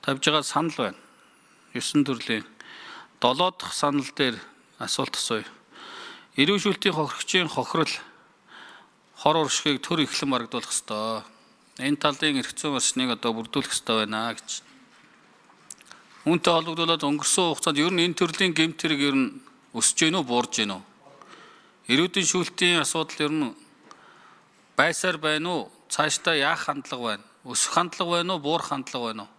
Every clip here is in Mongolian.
Тавьж байгаа санал байна. 9 төрлийн 7 дахь санал дээр асуулт асууя. Эрүүл шүүлтийн хохирогчийн хохирол хор уршгийг төр эхлэн барагдуулах ёстой. Энэ талын эрх зүйн орчныг одоо бүрдүүлэх ёстой байна гэж. Үүнтэй холбогдуулаад өнгөрсөн хугацаанд ер нь энэ төрлийн гэмт хэрэг ер нь өсөж гэнэ үү, буурж гэнэ үү? Эрүүдийн шүүлтийн асуудал ер нь байсаар байна уу? Цаашдаа яах хандлага байна? Өсөх хандлага байна уу, буурах хандлага байна уу?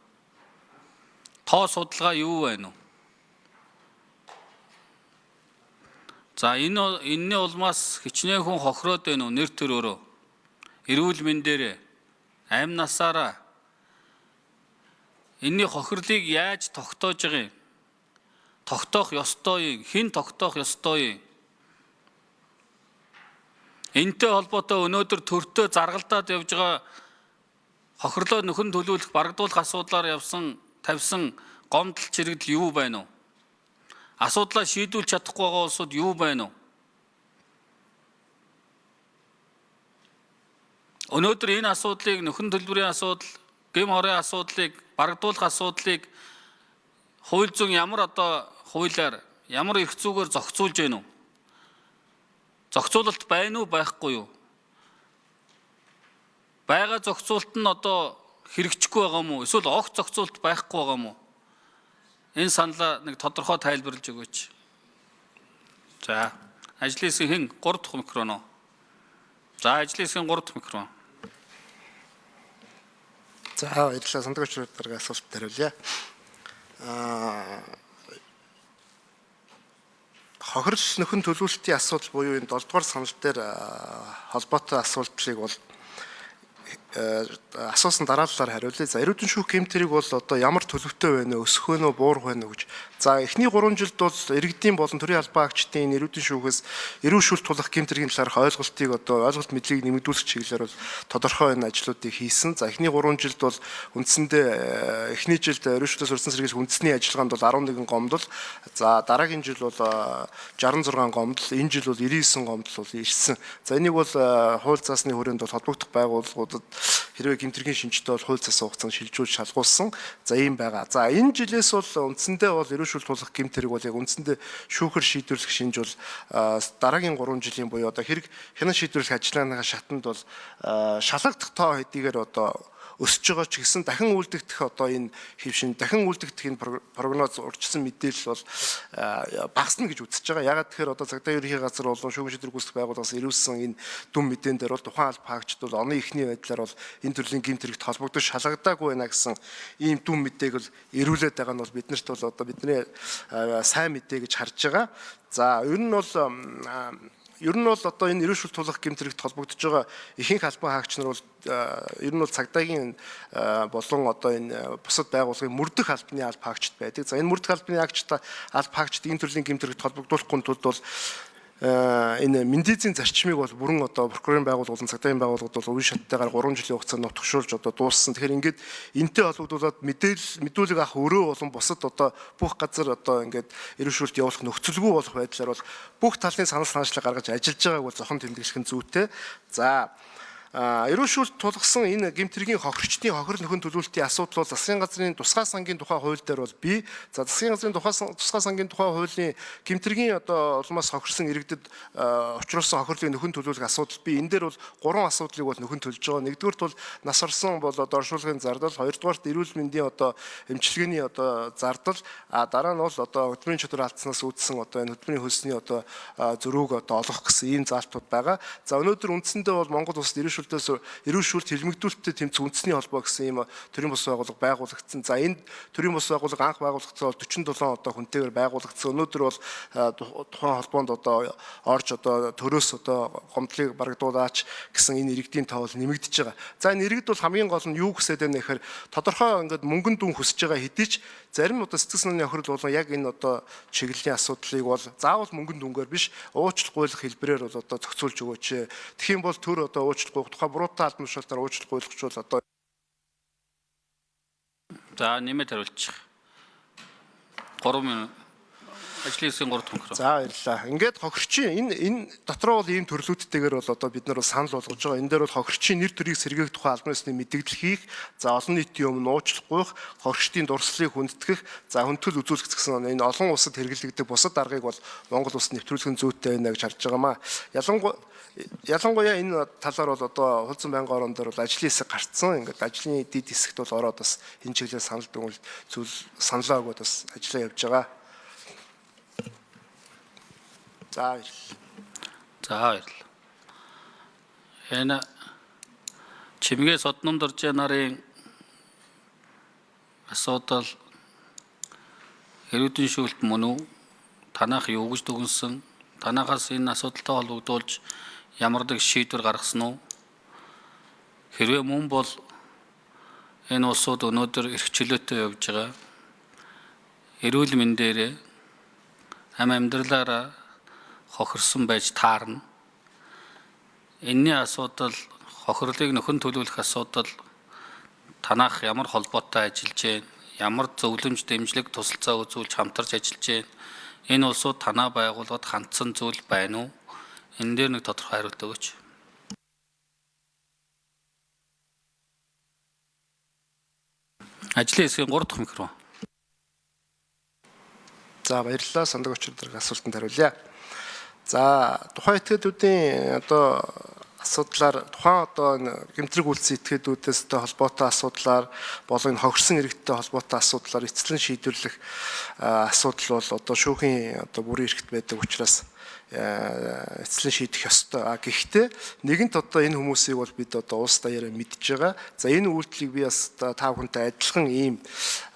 Тоо судалгаа юу байна уу? За энэний улмаас хичнээн хүн хохироод байна уу нэр төрөөрөө? Эрүүл мэндээрээ, амь насаараа энэний хохирлыг яаж тогтоож байгаа юм? Тогтоох ёстой юм? Хэн тогтоох ёстой юм? Энтэй холбоотой өнөөдөр төртөө заргалдаад явж байгаа хохирлоо нөхөн төлөвлөх, барагдуулах асуудлаар явсан, тавьсан гомдол чирэгдэл юу байна вэ? Асуудлаа шийдвүлж чадахгүй байгаа улсууд юу байна вэ? Өнөөдөр энэ асуудлыг нөхөн төлбөрийн асуудал, гэм хорын асуудлыг, барагдуулах асуудлыг хууль зүйн ямар одоо хуулиар, ямар эрх зүйгээр зохицуулж гэнэ үү? Зохицуулалт байна уу, байхгүй юу? Байгаа зохицуулалт нь одоо хэрэгжихгүй байгаа юм уу? Эсвэл огт зохицуулалт байхгүй байгаа юм уу? Энэ саналаа нэг тодорхой тайлбарлаж өгөөч. За, ажлын хэсгийн хэн 3 дахь микрофон уу? За, ажлын хэсгийн 3 дахь микрофон. За, баярлалаа. Сандагч дарга асуулт хариулъя. Хохирол нөхөн төлөвлөлтийн асуудал буюу энэ 7 дугаар санал дээр холбоотой асуултыг бол асуусан дараалалаар хариулъя. За, эрүүдэн шүүх гэмт хэрэг бол одоо ямар төлөвтэй байна вэ? Өсөх вэ үү, буурах вэ гэж. За, эхний 3 жилд бол иргэдийн болон төрийн албан хаагчдын эрүүдэн шүүхээс эрүүл шүүлт тулах гэмт хэргийн талаарх ойлголтыг одоо ойлголт мэдлэгийг нэмэгдүүлэх чиглэлээр бол тодорхой энэ ажлуудыг хийсэн. За, эхний 3 жилд бол үндсэндээ эхний жилд эрүүл шүүлтээс урьдчилан сэргийлэх үндэсний ажиллагаанд бол 11 гомдол. За, дараагийн жил бол 66 гомдол, энэ жил бол 99 гомдол бол ирсэн. За, энийг бол хууль заасны хүрээнд бол холбогдох байгууллагуудад хэрвээ гэмт хэргийн шинжтэй бол хууль заасан хугацаанд шилжүүлж шалгуулсан. За, ийм байгаа. За, энэ жилээс бол үндсэндээ бол эрүүл шүүлт тулах гэмт хэрэг бол яг үндсэндээ шүүхэр шийдвэрлэх шинж бол дараагийн 3 жилийн буюу одоо хэрэг хянан шийдвэрлэх ажиллагааныхаа шатанд бол шалгагдах тоо хэдийгээр одоо өсөж байгаа ч гэсэн дахин үлдэгдэх одоо энэ хэв шин дахин үлдэгдэх энэ прогноз урьдчилсан мэдээлэл бол багасна гэж үзэж байгаа. Ягаад тэгэхээр одоо цагдаа ерөнхий газар болон шүүхийн шийдвэр гүйцэтгэх байгууллагаас ирүүлсэн энэ дүн мэдээн дээр бол тухайн алба хаагчид бол оны эхний байдлаар бол энэ төрлийн гэмт хэрэгт холбогдож шалгагдаагүй байна гэсэн ийм дүн мэдээг бол ирүүлээд байгаа нь бол биднэрт бол одоо бидний сайн мэдээ гэж харж байгаа. За, ер нь бол одоо энэ эрүүл шүүлт тулах гэмт хэрэгт холбогдож байгаа ихэнх албан хаагч нар бол ер нь бол цагдаагийн болон одоо энэ бусад байгууллагын мөрдөх албаны алба хаагчид байдаг. За, энэ мөрдөх албаны алба хаагчид энэ төрлийн гэмт хэрэгт холбогдуулахгүй тулд бол энэ Мэндизийн зарчмыг бол бүрэн одоо прокурорын байгууллага болон цагдаагийн байгууллагууд бол үе шаттайгаар 3 жилийн хугацаанд нутагшуулж одоо дууссан. Тэгэхээр ингээд энтэй холбогдуулаад мэдээлэл мэдүүлэг авах өрөө болон бусад одоо бүх газар одоо ингээд эрүүл шүүлт явуулах нөхцөлгүй болох байдлаар бол бүх талын санал санаачлал гаргаж ажиллаж байгааг бол зохон тэмдэглэх нь зүйтэй. За, эрүүл шүүлт тулгсан энэ гэмт хэргийн хохирчдын хохирол нөхөн төлөвлөлтийн асуудал бол засгийн газрын тусгай сангийн тухай хууль дээр бол бий. За, засгийн газрын тусгай сангийн тухай хуулийн гэмт хэргийн одоо улмаас хохирсон иргэдэд учруулсан хохирлыг нөхөн төлөвлөх асуудал бий. Энэ дээр бол 3 асуудлыг бол нөхөн төлж байгаа. Нэгдүгээрт бол нас орсон бол одоо оршуулгын зардал, хоёрдугаарт эрүүл мэндийн одоо эмчилгээний одоо зардал, а дараа нь бол одоо хөдөлмөрийн чадвар алдснаас үүдсэн одоо энэ хөдөлмөрийн хөлсний одоо зөрүүг одоо олгох гэсэн ийм заалтууд байгаа. За, өнөөдөр үндсэндээ бол Монгол улсад эрүүл шүүлт хэлмэгдүүлэлттэй тэмцэх үндэсний холбоо гэсэн ийм төрийн бус байгууллага байгуулагдсан. За, энэ төрийн бус байгууллага анх байгуулагдсан бол 47 одоо хүнтэйгээр байгуулагдсан. Өнөөдөр бол тухайн холбоонд одоо орж одоо төрөөс одоо гомдлыг барагдуулаач гэсэн энэ иргэдийн тоо бол нэмэгдэж байгаа. За, энэ иргэд бол хамгийн гол нь юу хүсээд байна гэхээр тодорхой ингээд мөнгөн дүн хүсэж байгаа хэдий ч зарим одоо сэтгэл санааны хохирол болон яг энэ одоо чиглэлийн асуудлыг бол заавал мөнгөн дүнгээр биш уучлах гуйлах хэлбэрээр бол одоо зохицуулж өгөөч. Тэгэх юм бол төр одоо уучлах гуйх тухай буруутай албан тушаалтаар уучлах гуйлгчвал одоо За, нэмээд хариулчих. 3 минут. Ажлын хэсгийн 3 дахь микро. За баярлалаа. Ингээд хохирчийн энэ дотроо бол ийм төрлүүдтэйгээр бол одоо бид нар бол санал болгож байгаа. Энэ дээр бол хохирчийн нэр төрийг сэргээх тухай албан ёсны мэдээлэл хийх, за олон нийтийн өмнө уучлах, хохирчдын дурслыг хүндэтгэх, за хүндэтгэл үзүүлэх гэсэн энэ олон улсад хэрэглэгдэх бусад аргыг бол Монгол улсад нэвтрүүлэх нь зүйтэй байна гэж харж байгаамаа. Ялангуяа энэ талаар бол одоо хууль зүйн байнгын орон дээр бол ажлын хэсэг гарцсан. Ингээд ажлын дэд хэсэгт бол ороод бас энэ чиглэлээр санал дүгнэлт зүйл саналаа өгөөд бас ажиллаа явж байгаа. За баярлалаа. За баярлалаа. Энэ Чимгээ Содном доржээ нарын асуудал эрүүдэн шүүлт мөн үү? Танах юу гэж дүгнсэн? Танахаас энэ асуудалтай холбогдуулж ямар нэг шийдвэр гаргасан уу? Хэрвээ мөн бол энэ улсууд өнөөдөр эрх чөлөөтэй явж байгаа. Эрүүл мэндээрээ ам амьдралаараа хохирсон байж таарна. Энэний асуудал хохирлыг нөхөн төлөвлөх асуудал танах ямар холбоотой ажиллаж байна? Ямар зөвлөмж дэмжлэг тусалцаа үзүүлж хамтарч ажиллаж байна? Энэ улсууд танаа байгууллагад хандсан зүйл байна уу? Энэ дээр нэг тодорхой хариулт өгөөч. Ажлын хэсгийн 3 дахь микро. За баярлалаа. Сандаг очир дарга асуултанд хариулъя. За тухайн этгээдүүдийн одоо асуудлаар тухайн одоо энэ гэмтрэг үйлсэн этгээдүүдээс холбоотой асуудлаар болон энэ хохирсон иргэдтэй холбоотой асуудлаар эцэслэн шийдвэрлэх асуудал бол одоо шүүхийн одоо бүрийн эрхт байдаг учраас эцэслэн шийдэх ёстой. А гэхдээ нэгэнт одоо энэ хүмүүсийг бол бид одоо улс даяараа мэдж байгаа. За энэ үйлдэлийг би бас та бүхэнтэй адилхан ийм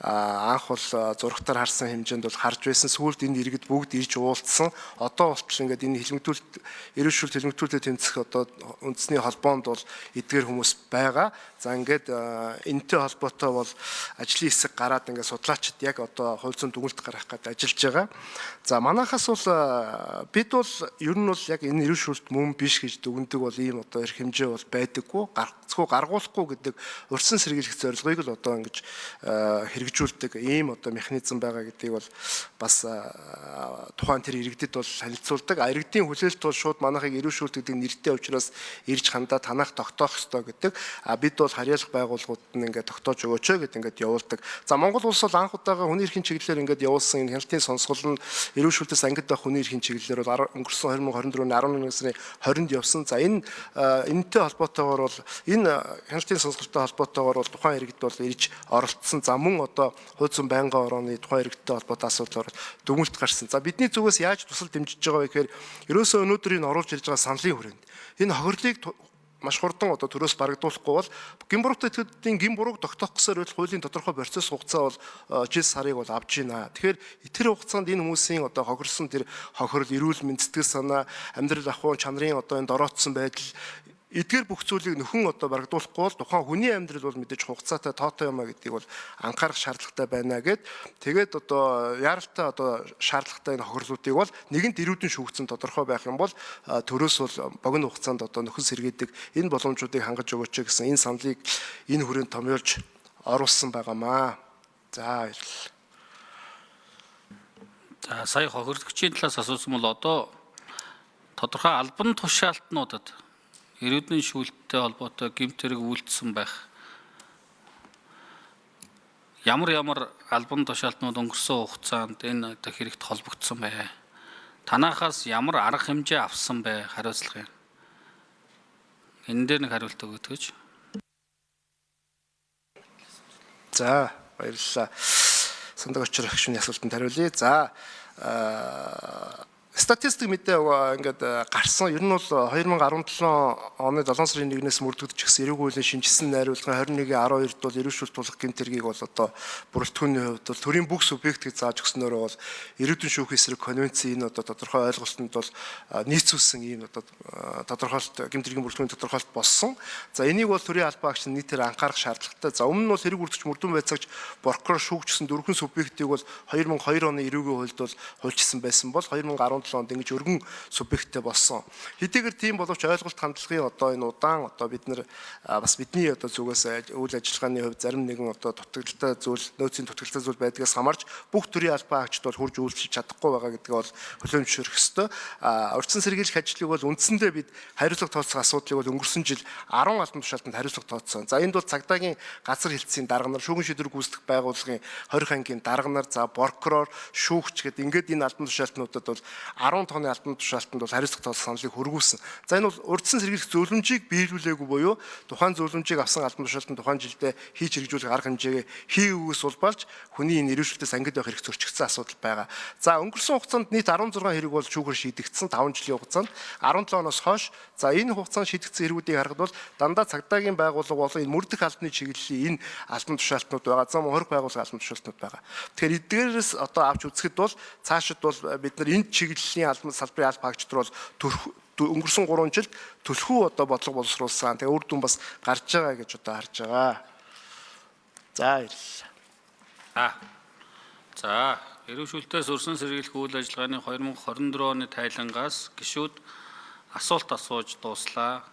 анх бол зурагтаар харсан хэмжээнд бол харж байсан. Сүүлд энэ иргэд бүгд ирж уулзсан. Одоо болтол ингээд энэ хилмигдүүлэлт эрүүл шүүлт хилмигдүүлэлтэд тэмцэх одоо үндэсний холбоонд бол эдгээр хүмүүс байгаа. За ингээд энэтэй холбоотой бол ажлын хэсэг гараад ингээд судлаачид яг одоо хууль зүйн дүгнэлт гаргах гээд ажиллаж байгаа. За манайхаас бол бид бол ер нь бол яг энэ эрүүл шүүлт мөн биш гэж дүгнэдэг бол ийм одоо эрх хэмжээ бол байдаггүй. Гарцгүй гаргуулахгүй гэдэг урьдчилан сэргийлэх зорилгыг л одоо ингэж хэрэгжүүлдэг ийм одоо механизм байгаа гэдгийг бол бас тухайн тэр иргэдэд бол танилцуулдаг. Иргэдийн хүлээлт бол шууд манайхыг эрүүл шүүлт гэдэг нэртэй учраас ирж хандаа танах тогтоох ёстой гэдэг. А бид бол харьяалах байгууллагууд нь ингээд тогтоож өгөөч гэдэг ингээд явуулдаг. За Монгол улс бол анх удаага хүний эрхийн чиглэлээр ингээд явуулсан энэ хяналтын сонсгол нь эрүүл шүүлтээс ангид байх хүний эрхийн чиглэлээр бол өнгөрсөн 2024 оны 11 сарын 20-нд явсан. За энэ энэтэй холбоотойгоор бол энэ хяналтын сонсголтой холбоотойгоор бол тухайн иргэд бол ирж оролцсон. За мөн одоо хууль зүйн байнгын орооны тухайн иргэдтэй холбоотой асуудлаар дүгнэлт гарсан. За бидний зүгээс яаж тусал дэмжиж байгаа вэ гэхээр ерөөсөө өнөөдөр энэ оруулж ирж байгаа саналын хүрээнд энэ хохирлыг маш хурдан одоо төрөөс барагдуулахгүй бол гэм буруутай этгээдүүдийн гэм бурууг тогтоох гэсээр бол хуулийн тодорхой процесс хугацаа бол жил сарыг бол авч байна. Тэгэхээр тэр хугацаанд энэ хүмүүсийн одоо хохирсон тэр хохирол, эрүүл мэнд, сэтгэл санаа, амьдрал ахуй, чанарын одоо энэ дороотсон байдал эдгээр бүх зүйлийг нөхөн одоо барагдуулахгүй бол тухайн хүний амьдрал бол мэдээж хугацаатай тоотой юм а гэдгийг бол анхаарах шаардлагатай байна гэд тэгээд одоо яаралтай одоо шаардлагатай энэ хохирлуудыг бол нэгэнт эрүүдэн шүүгдсэн тодорхой байх юм бол төрөөс бол богино хугацаанд одоо нөхөн сэргээдэг энэ боломжуудыг хангаж өгөөч гэсэн энэ саналыг энэ хүрээнд томьёолж оруулсан байгаамаа. За баярлалаа. За сая хохирлогчийн талаас асуусан бол одоо тодорхой албан тушаалтнуудад эрүүдэн шүүлттэй холбоотой гэмт хэрэг үйлдсэн байх. Ямар албан тушаалтнууд өнгөрсөн хугацаанд энэ одоо хэрэгт холбогдсон бэ? Танахаас ямар арга хэмжээ авсан бэ? Хариуцлага юм. Энэ дээр нэг хариулт өгөөч. За баярлалаа. Сандаг очир гишүүний асуултанд хариулъя. За статистик мэдээ ингээд гарсан. Ер нь бол 2017 оны 7 сарын 1-ээс мөрдөгдөж гисэн эрүүг хуулийн шинжилсэн найруулгын 21-12-д бол эрүүл шүүлт тулах гэмт хэргийг бол одоо бүрэлдэхүүний хувьд бол төрийн бүх субъектийг зааж өгснөөрөө бол эрүүдэн шүүхийн эсрэг конвенцийн энэ одоо тодорхой ойлголтод бол нийцүүлсэн ийм одоо тодорхойлолт гэмт хэргийн бүрэлдэхүүний тодорхойлолт болсон. За энийг бол төрийн албан агч нийтээр анхаарах шаардлагатай. За өмнө нь бол хэрэг бүртгэгч, мөрдөн байцаагч, прокурор, шүүгч гэсэн дөрвөн субъектийг бол 2002 оны эрүүгийн хуульд бол хуульчилсан байсан бол 2017 17 онд ингэж өргөн субъекттэй болсон. Хэдийгээр тийм боловч ойлголт хандлагын одоо энэ удаан одоо бид нар бас бидний одоо зүгээс үйл ажиллагааны хувьд зарим нэгэн одоо дутагдaltaй зүйл, нөөцийн дутагдaltaй зүйл байдгаас хамаарч бүх төрийн албан хаагчид бол хурж үйлчилж чадахгүй байгаа гэдгийг бол хүлээн зөвшөөрөх ёстой. Урьдчилан сэргийлэх ажлыг бол үндсэндээ бид хариуцлага тооцох асуудлыг бол өнгөрсөн жил 10 албан тушаалтанд хариуцлага тооцсон. За энд бол цагдаагийн газар хэлтсийн дарга нар, шүүгэн шийдвэр гүйцэтгэх байгууллагын 20 ангийн дарга нар, за прокурор, шүүгч гэдэг ингээд энэ албан тушаалтнуудад бол 10 тооны албан тушаалтанд бол хариуцлага тооцох саналыг хөргүүлсэн. За энэ бол урьдчилан сэргийлэх зөвлөмжийг биелүүлээгүй буюу тухайн зөвлөмжийг авсан албан тушаалтан тухайн жилдээ хийж хэрэгжүүлэх арга хэмжээгээ хийгүйгээс улбалж хүний энэ иргэшилтээс ангид байх хэрэг зөрчигдсөн асуудал байгаа. За өнгөрсөн хугацаанд нийт 16 хэрэг бол шүүхээр шийдэгдсэн 5 жилийн хугацаанд 17 оноос хойш за энэ хугацаанд шийдэгдсэн хэрэгүүдийг харахад бол дандаа цагдаагийн байгууллага болон энэ мөрдөх албаны чиглэлийн энэ албан тушаалтнууд байгаа. За мөн хорих байгууллагын албан тушаалтнууд байгаа. Тэгэхээр эдгээрээс одоо авч үзэхэд бол цаашид бол бид нар энэ чиглэлийн албан салбарын алба хаагчид бол өнгөрсөн 3 жилд төлхөө одоо бодлого боловсруулсан. Тэгээ үр дүн бас гарч байгаа гэж одоо харж байгаа. За баярлалаа. За, эрүүл шүлтээс өрсөн сэргийлэх үйл ажиллагааны 2024 оны тайлангаас гишүүд асуулт асууж дууслаа.